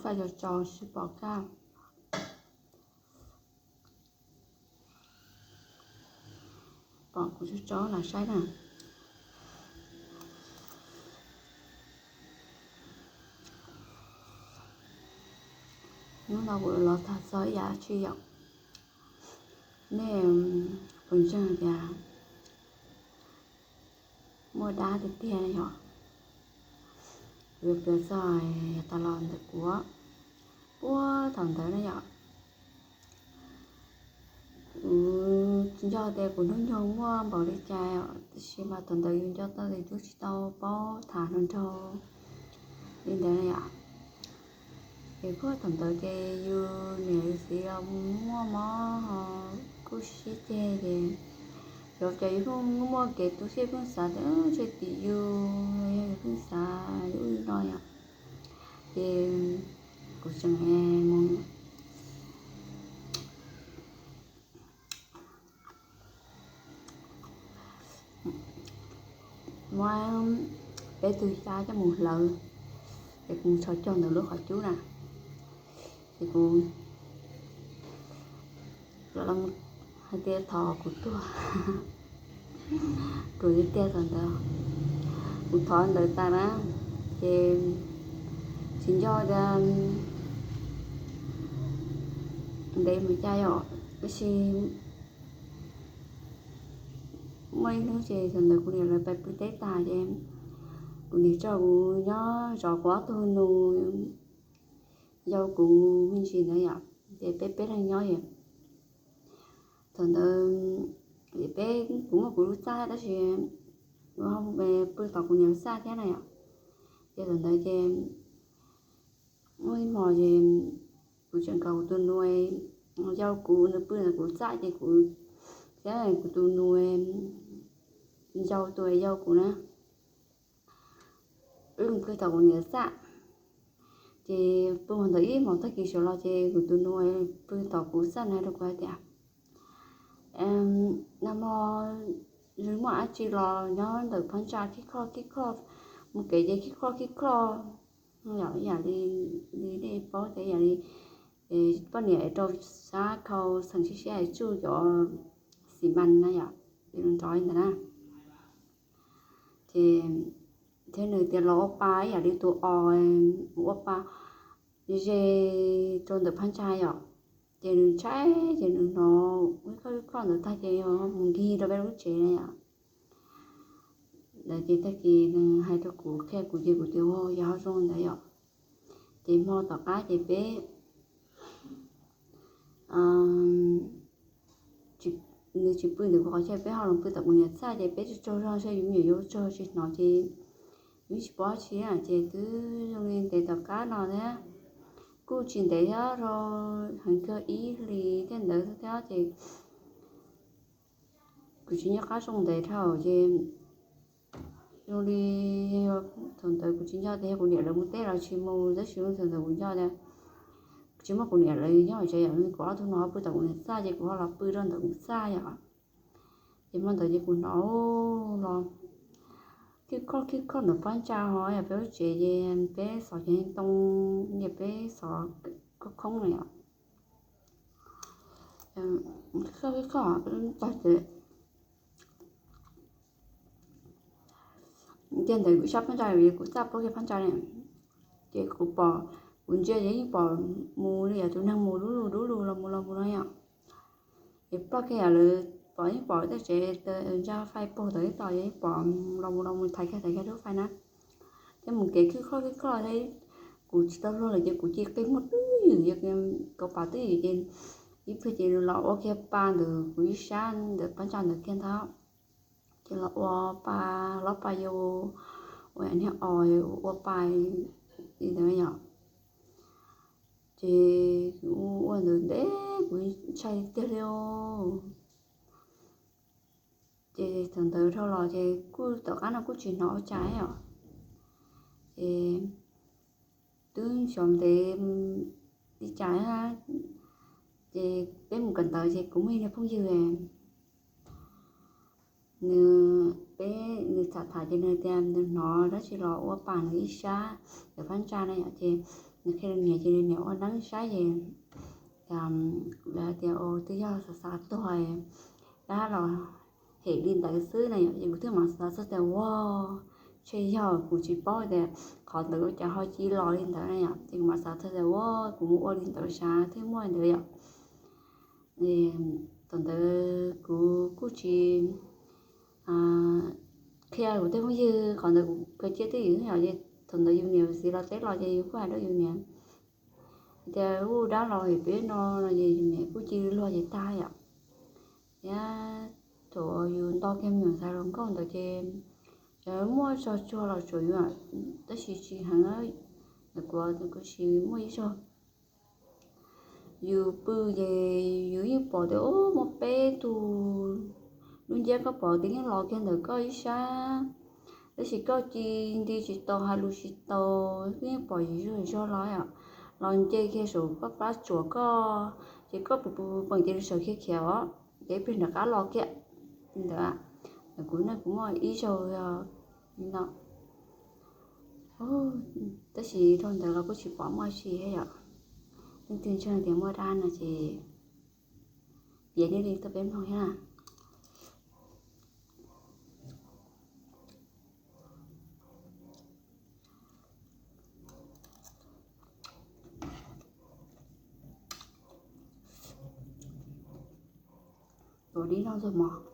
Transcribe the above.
Faj tso tso sib pom kaj, pom kuv tso tso lam saib na. Hnub no kuv los tham txog ib yam dab tsi yom, nej puas ntseeg tias muaj dab tiag tiag yom? Kuv yuav piav txog tas los ntawm kuv puag thaum ntawd na yom. Kuv tsis nco tias kuv hnub nyoog muaj npaum li cas, tiam sis mas thaum ntawd yus nco tau tias yus tsis tau paub tham hluas nraug li ntawd na yom. Ces puag thaum ntawd ces yus niam yus txiv los muaj mob ho kuj sib ceg ces xyov cas yus pheej muaj kev tu siab, pheej xav tias ntshe tim yus, yog yus pheej xav li ub li no yom. Ces kuv tseem mus muab peb tug xyab coj mus hlawv, ces kuv mus tshov caug ntawm lub qhov cub na, ces kuv hais tias thov kuv tuag, ruam tiag tiag thaum ntawd. Kuv thov ntawd tas na, ces tsis nco tias ntev mus cas yom, tab sis muaj ib hnub ces thaum ntawd kuv niam lawv pais pw teb tas ces kuv niam tso kuv nyob zov kuv ob tug nus yau kuv me ntsis ntawd yom, ces peb peb leeg nyob yom. Thaum ntawd peb, kuv muaj kuv lub txaj tab sis pw tom kuv niam lub txaj thiab na yom. Ces thaum ntawd ces muaj ib hmos ces kuv tseem kom kuv tus nus yau kuv nws pw ntawm kuv txaj ces kuv thiab kuv tus nus yau tus yau kuv na, wb pw tom kuv niam txaj. Ces pw ntawd ib hmos tag kis sawv los ces kuv tus nus pw tom kuv txaj na rau kuv hais tias, nag hmo muaj dab tsi los nyob ntawm phab ntsa khib khoj khib khoj, mus kev ces khib khoj khib khoj, yam li, li nej paub tias yam li poj niam rau sab khau xeem siab siab es tsuj cov xi mas na yom, li nrov li ntawd na. Ces thiab nws tias los ua pa ib yam li tus os ua pa ze rau ntawm phab ntsa yom. Ces nws ntshai ces nws hnov ib khoj ib khoj ntawd tag ces yog mus nkig rau peb lub tsev na yom. Ntawd ces tag kis nws hais rau kuv qhia kuv ces kuv tias yog ho zoo ntawd yom. Ces hmo tom qab ces peb, nws tsis pw ntawm kuv qhov chaw, peb ho los pw tom kuv niam txaj ces peb tsaug tsaug zog saib yus me nyuam yaus tsaug tsis hnov ces yus tsis paub tsi ces twb zoo li ntev tom qab no thiab, kuj tsis ntev thiab, rau heev kawg ib hlis thiab ntawd thiab ces kuv tsis nco qab zoo ntev dhau ces zoo li, thaum ntawd kuv tsis nco tias yog kuv niam lawv mus teb los tsis mus, tab sis thaum ntawd kuv nco tias tsis muaj kuv niam lawv nyob tsev yom, kuv ob tug no pw tom kuv niam txaj ces kuv ho los pw rau ntawm kuv txaj yom. Ces hmo ntawd ces kuv hnov los khib khoj khib khoj ntawm phab ntsa ho yog peb lub tsev ces peb xov cev ntoo, ces peb xov khoob khoob na yom. Khib khoj khib khoj tag ces Ces ntawd kuv sab phab ntsa, kuv txaj plaub kiag phab ntsa ne, ces kuv pom, kuv ntsia ces yeej pom mus li yam tus neeg mus dub lug dub lug los mus los mus no yom. Ces plaub kiag yam lawv pom, yeej pom tej tsev ntsa fais puag tom ib tom, yeej pom los mus los mus thaiv kiag thaiv kiag lub fais na. Ces mus kev khwj khoj khwj khoj thiab, kuv tsis tau luag lawm ces kuv cia li qi muag twj ywm, kaus pam twj ywm ces ib pliag ces los ua kiag pa ntawm kuv ib sab ntawm phab ntsa ntawd kiag ntag. Ces los ua pa, hlob pa yau, ua niag os ua pa li ntawd yom. Ces kuv ua ntawd ntev kuv ntshai tiag li os. Ces thaum ntawd dhau los ces kuj tom qab no kuj tsis hnov ua cas os. Ces twb xyov ntev li cas, ces peb mus kawm ntawv ces kuv muaj ib niag phooj ywg, nws, peb, nws tham tham ces nws tias nws hnov dab tsi los ua pa nws ib sab ntawm phab ntsa na yom. Ces Qhia nws niam ces nws niam ua neeb saib ces lawv hais tias, Ua, twb yog xav xav tuag dab los hem li ntawd xwb na yom. Ces kuv thiaj mam xav txog tias, Ua, ntshe yog kuv tsis paub tias qhov ntawd ua cas ho cia li los li ntawd na yom. Ces kuv mam xav txog tias, Ua, kuv mus ua li ntawd sav thiaj muaj li ntawd yom. Thaum ntawd kuv kuj tsis qhia kuv tej phooj ywg qhov ntawd, kuv kawg cia twj ywm yom. Ces thaum ntawd yus niam txiv los teb los ces yus kuj hais rau yus niam tias, Ua, dab los hem peb no no. Ces yus niam kuj cia li luag ces tag yom. Thiab thaum yus nto kiag me nyuam ntxhais hluas nkauj ntawd ces muaj zog tsuag los tsuam yus, tab sis tsis heev. Kuv kuv tsis muaj ib zog. Yus pw ces yus yeej pom tias, Ub, muaj peb tug lub nciab, koj pom tias yeej los kiag ntawm koj ib sab, tab sis koj ci nti tsis tau, hais lus tsis tau, koj yeej pom yus zog zog los yom, los nce kiag saum koj plab tsuam koj, ces koj pw pw peem ces nws sawv khiav khiav os, ces ib pliag nram qab los kiag. Li ntawd, kuv ne kuv muaj ib zaug li no, tab sis dhau ntawd los kuj tsis pom muaj dab tsi thiab yom. Leej twg ntshe tias muaj dab no ces piav li li tuaj peb mloog thiab na. Ua li no ntxuag mov.